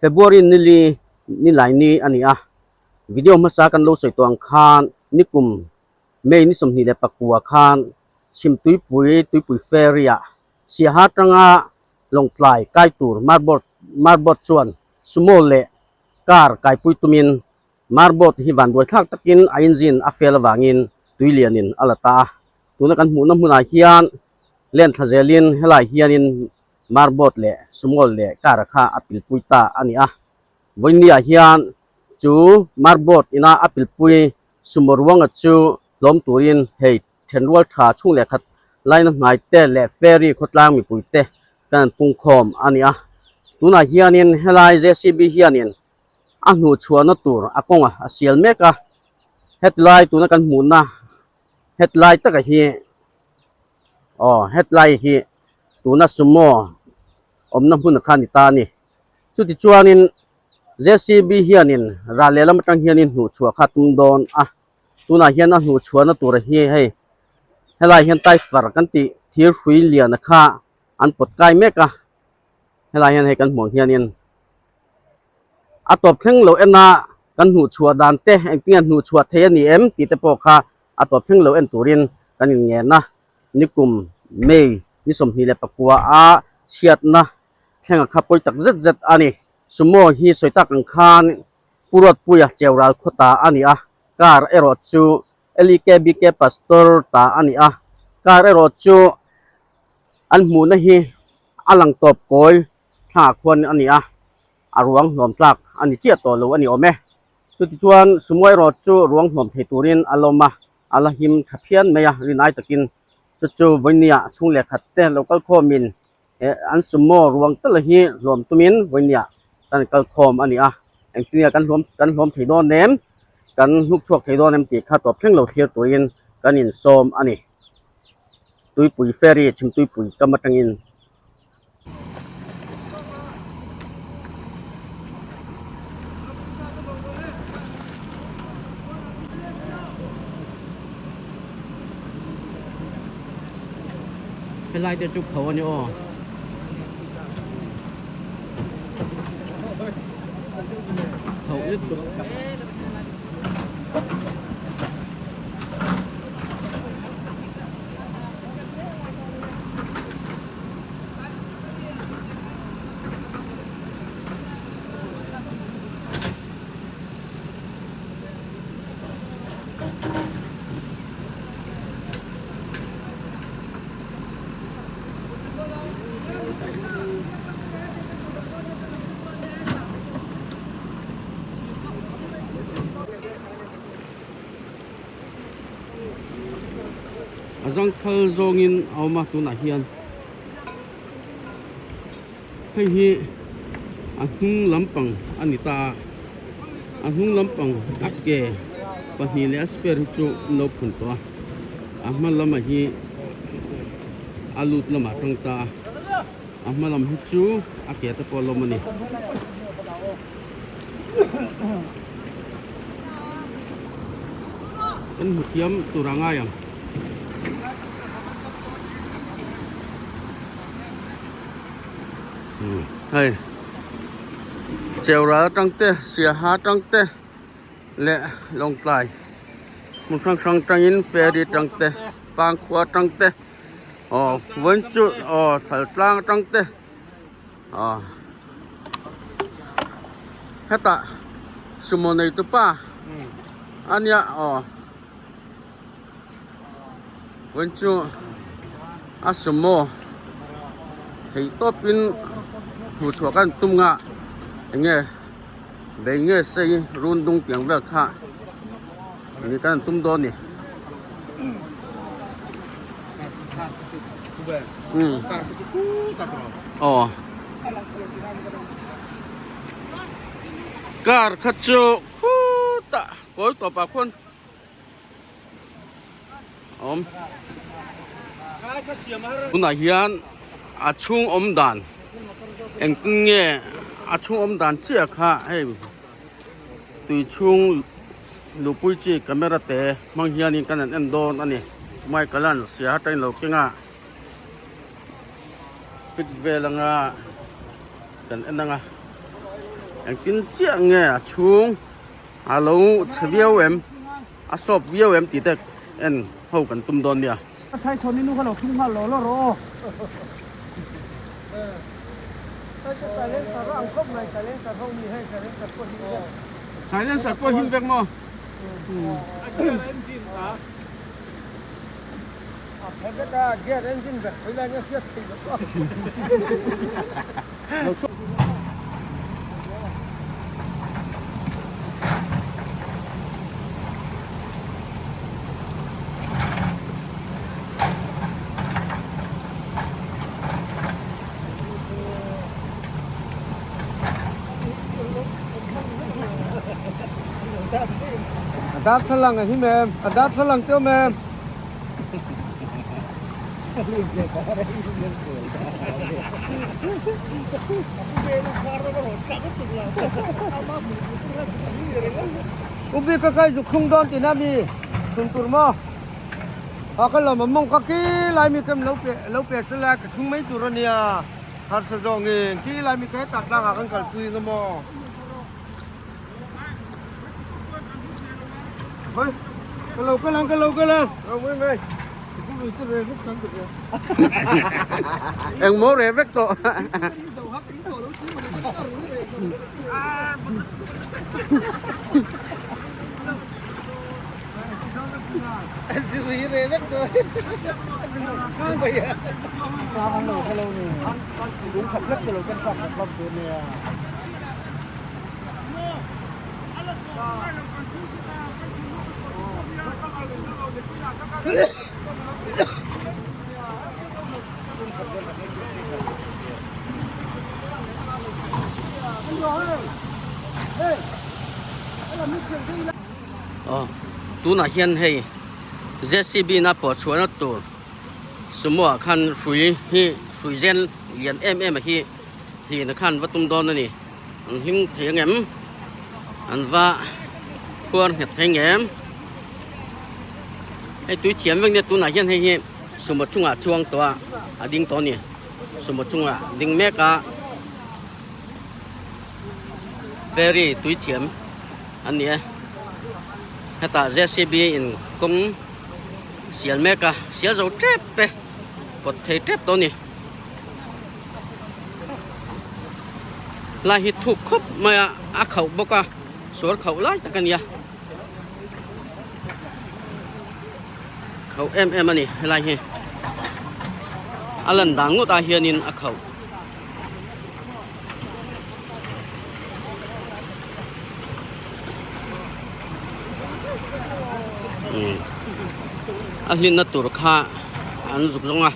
February nili nilai ni a ni a, video hmasa kan lo sawi tawh ang khan nikum May ni 29 khan Chhimtuipui Tuipui Ferry ah Siaha atanga Lawngtlai kai tur Marbot Marbot chuan Sumo leh car kaipui tumin Marbot hi vanduai thlak takin a engine a fail avangin tui lianin a la ta a. Tuna kan hmuhna hmunah hian len thla zelin helai hianin Marbot leh Sumo leh car kha a pilpui ta a ni a. Vawinia hian chu Marbot ina a pilpui Sumo ruanga chu hlawm turin hei thenrual tha chhung leh khat laina hnai te leh ferry khawtlang mipui te kan an pungkhawm a ni a. Tunah hianin helai JCB hianin a hnuh chhuahna tur a kawnga a sial mek a, hetlai tuna kan hmuhna hetlai taka hi aw hetlai hi tuna sumo awmna hmun kha a ni ta a ni. Chutichuanin JCB hianin ral lehlam atang hianin hnuh chhuah kha a tum dawn a, tunah hian a hnuh chhuahna tur hi hei helai hian tyre kan tih thir hrui lian kha an pawt kai mek a. Helai hian hei kan hmuh ang hianin a tawp thleng lo en a kan hmuh chhuah dan te engtin nge hmuh chhuah thei a ni em tih te pawh kha a tawp thleng lo en turin kan inngen a nikum May ni 29 a chhiatna thlenga kha pawi tak zet zet a ni. Sumo hi sawi tak ang khan Pu Ruatpuia Cheural khaw ta a ni a, car erawh chu LEKBK Pastor ta a ni a, car erawh chu an hmuhna hi a lang tawp kawi thlangah khuan a ni a, a ruang hlawm tlak a ni chiah tawh lo a ni awm e. Chutichuan Sumo erawh chu ruang hlawm thei turin a lawm a, a la him tha phian mai a, rinai takin chu chu vawinia chhung leh khat te lo kal khawmin eh an Sumo ruang tal hi hlawm tumin vawinia kan kal khawm a ni a, engtin nge kan hlawm kan hlawm thei dawn em, kan hnuk chhuak thei dawn em tih kha tawp thleng lo thlir turin kan insawm a ni. Tuipui ferry chhim tuipui kam atangin. Helai te chu pho a ni aw. Pho lutuk. A zangthal zawngin a awm a tunah hian hei hi a hnung lampang a ni ta a a hnung lampang a ke pahnih leh a spare hi chu an lo phun tawh a a hma lamah hi a lut lamah a tang ta a a hma lam hi chu a ke te pawh a lawm a ni. Kan hmu thiam tur a ngai ang. Hei Cheural atang te Siaha atang te leh Lawngtlai hmun hrang hrang atangin ferry atang te Pangkhua atang te aw vawiin chu aw Thaltlang atang te. Aw hetah sumo nei tu pa a nia aw vawiin chu a sumo theih tawpin hmuh chhuah kan tum nga eng nge bei nge sei run dung tiang vel kha ni kan tum dawn a ni. Aw car kha chu khutah kawl tawpah khuan a awm tunah hian a chhung awm dan engtin nge a chhung awm dan chiah kha hei tui chhung luhpui chi camera te hmang hianin kan han en dawn a ni Michael an sia atangin lo keng a fit vel anga kan en anga. Engtin chiah nge a chhung a lo chhe viau em a sawp viau em tih te en ho kan tum dawn nia. Ka thai chhawn i nu kha lo thlung nghal lo lo rawh aw. Silencer pawh him vek maw? A darthlalang a him em? A darthlalang te awm em? Ubi ka kai zuk thlung dawn tihna mi thlun tur maw? A ka lawm a mawng ka ki lai mi kem lo pe lo pe se lai ka thlung mai tur a nia harsa zawngin ki lai mi ka hetah tlangah kan kalpui ang emaw? Hoi ka lo kal ang ka lo kal ang lo mai mai Eng maw reh vek tawh. Aw tunah hian hei JCB na pawh chhuahna tur sumo ah khan hrui hi hrui zen lian em em a hi hlin a khan va tum dawn a ni. An hlim thei ang em? An va khuar nghet thei ang em? Hei tui thiam vek nia tunah hian hei hi sumo chungah chuang tawh a a ding tawh a ni. Sumo chungah ding mek a ferry tui thiam an ni e. Hetah JCB in kawng sial mek a sial zo tep e pawt thei tep tawh a ni. Lai hi thuk khawp mai a a khauh bawk a suar khauh lai tak a nia khauh em em a ni helai hi a lan dan ngawt ah hianin a khauh. A hlinna tur kha an zuk zawng a.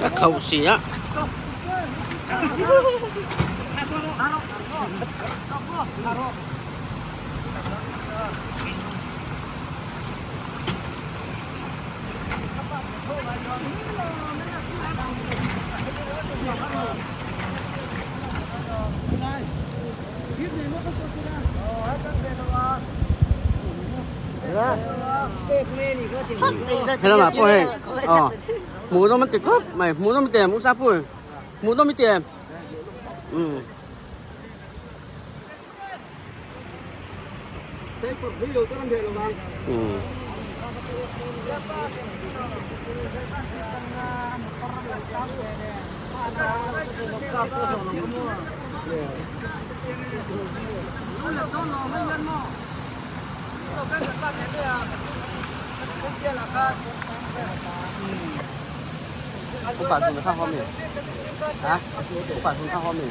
A khauh si a. Helamah pawh hei aw hmuh nawm an ti khawp mai hmuh nawm i ti em u Sapui hmuh nawm i ti em umm. Upa thun kha ho mi ha upa thun kha ho mi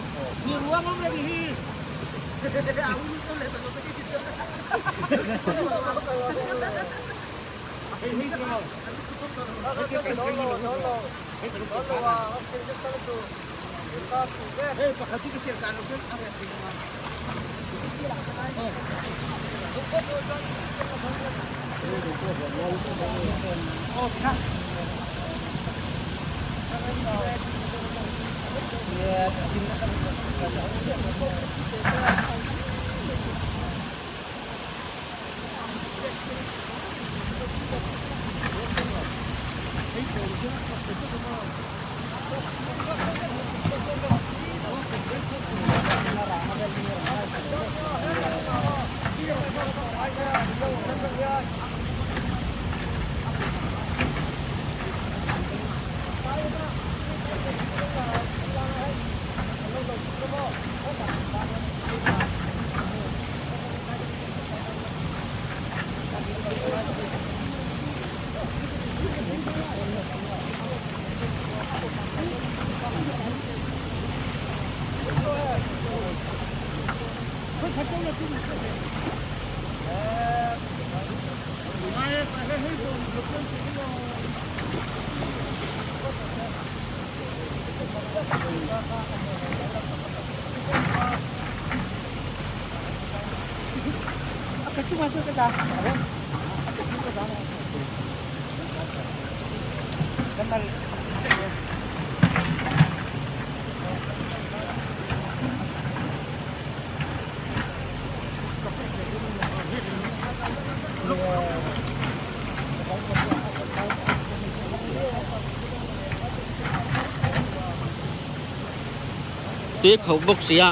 Tui kho bawk sia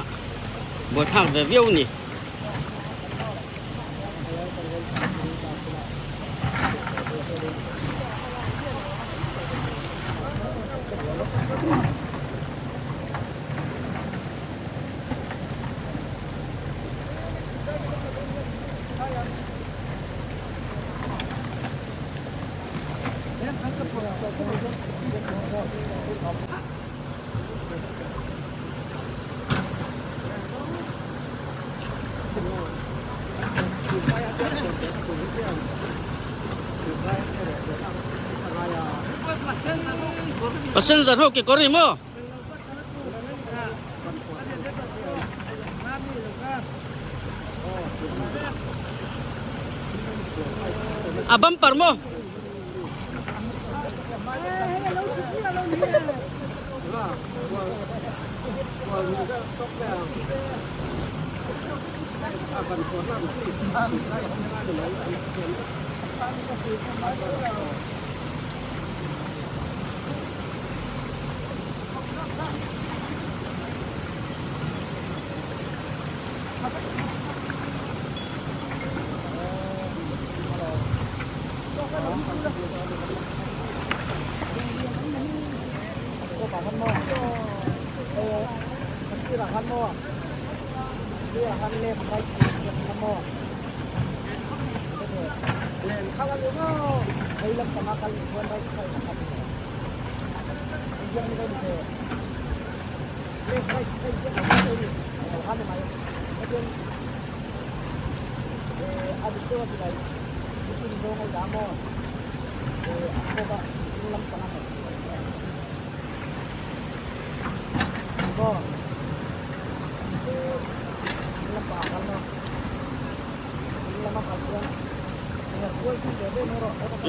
buaithlak ve viau a ni. Passenger ho ke kawr ni maw? A bumper maw?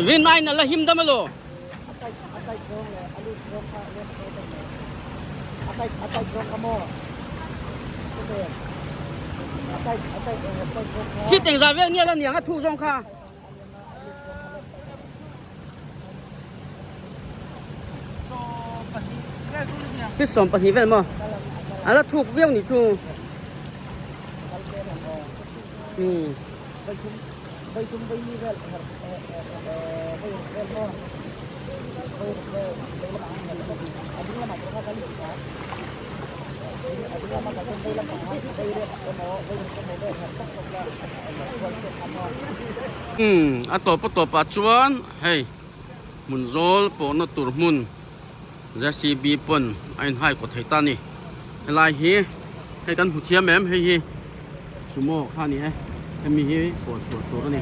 Rin aiin a la him dam alo. Fit engzah vel nge la niang a thuk zawng kha. Fit 20 vel maw? A la thuk viau nih chu. Umm. Umm a tawp a tawpah chuan hei hmun zawl pawhna tur hmun JCB pawn a inhai kaw thei ta a ni helai hi hei kan hmu thiam em hei hi sumo kha a ni e hemi hi pawh chhuah tur a ni.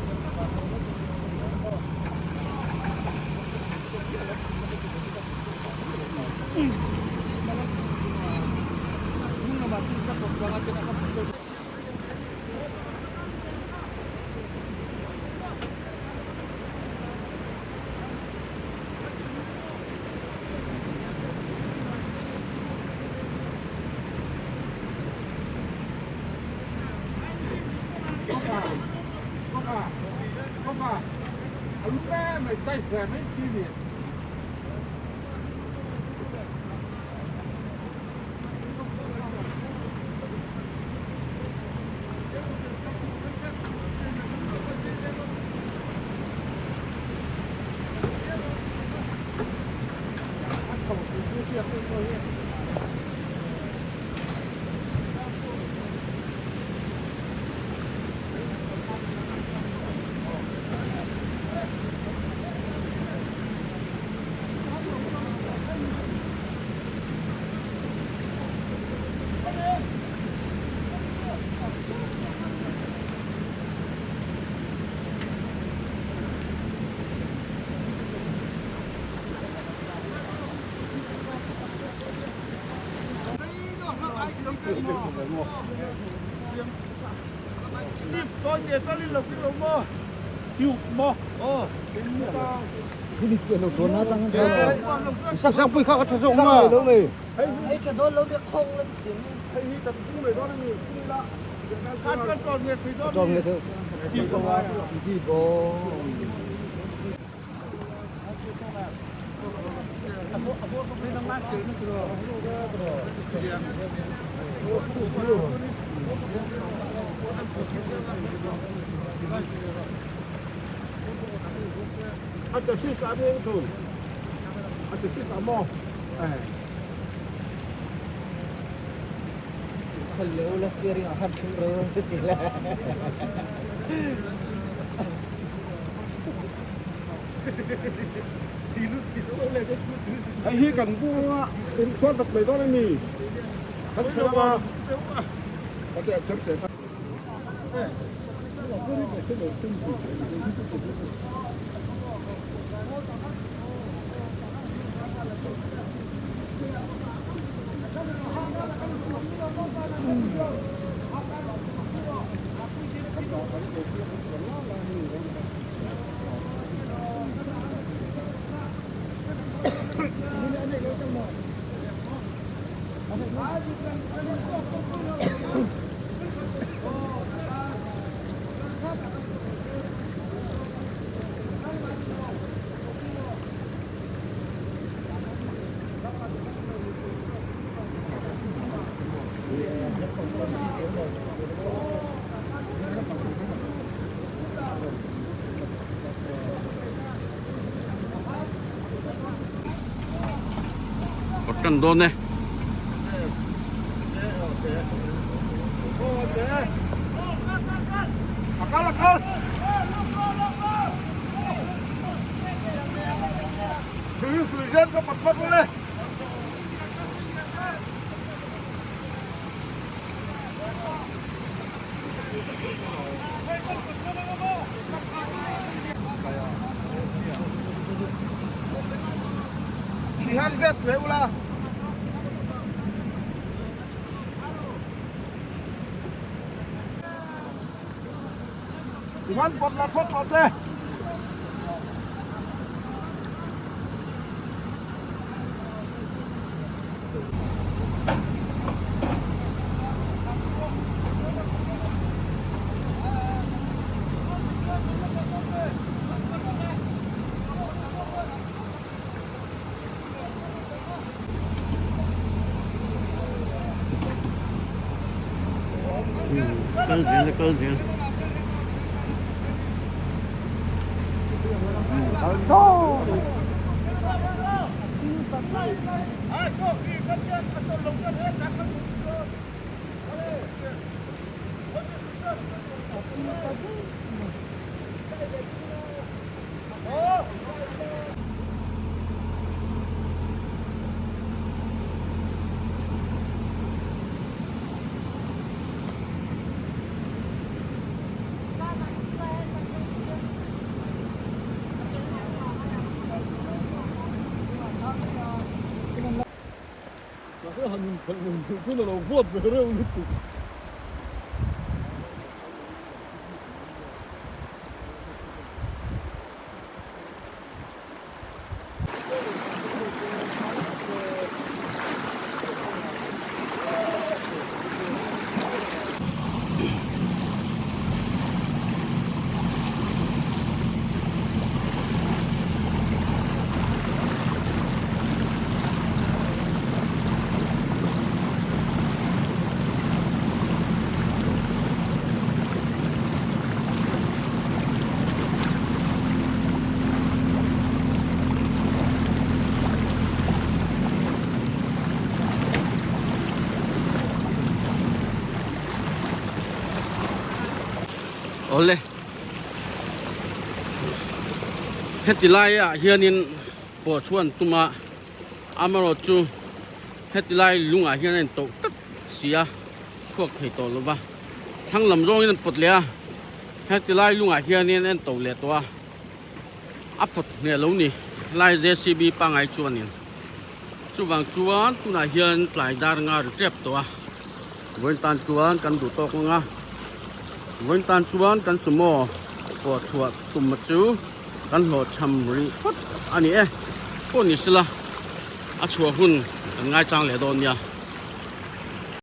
Hei hi kan bunga in chhuat vat mai dawn a ni. Kan khelh anga ka teh chem teh kha. Kawt tan dawn e. Kal zel kal zel. Awle heti laiah hianin pawh chhuan tuma amarawh chu heti lai lungah hian a intoh tlat si a chhuak thei tawh lo va thlang lam zawngin an pawt leh a heti lai lungah hianin a intoh leh tawh a a pawt hneh lo ni lai J_C_B pangngai chuanin chuvang chuan tunah hian tlai dar nga ri tep tawh a vawiin tan chuan kan duh tawk ang a vawiin tan chuan kan sumo pawh chhuah tum chu kan hlawhchham rih phawt a ni e pawh ni sela a chhuah hun kan ngaichang leh dawn nia.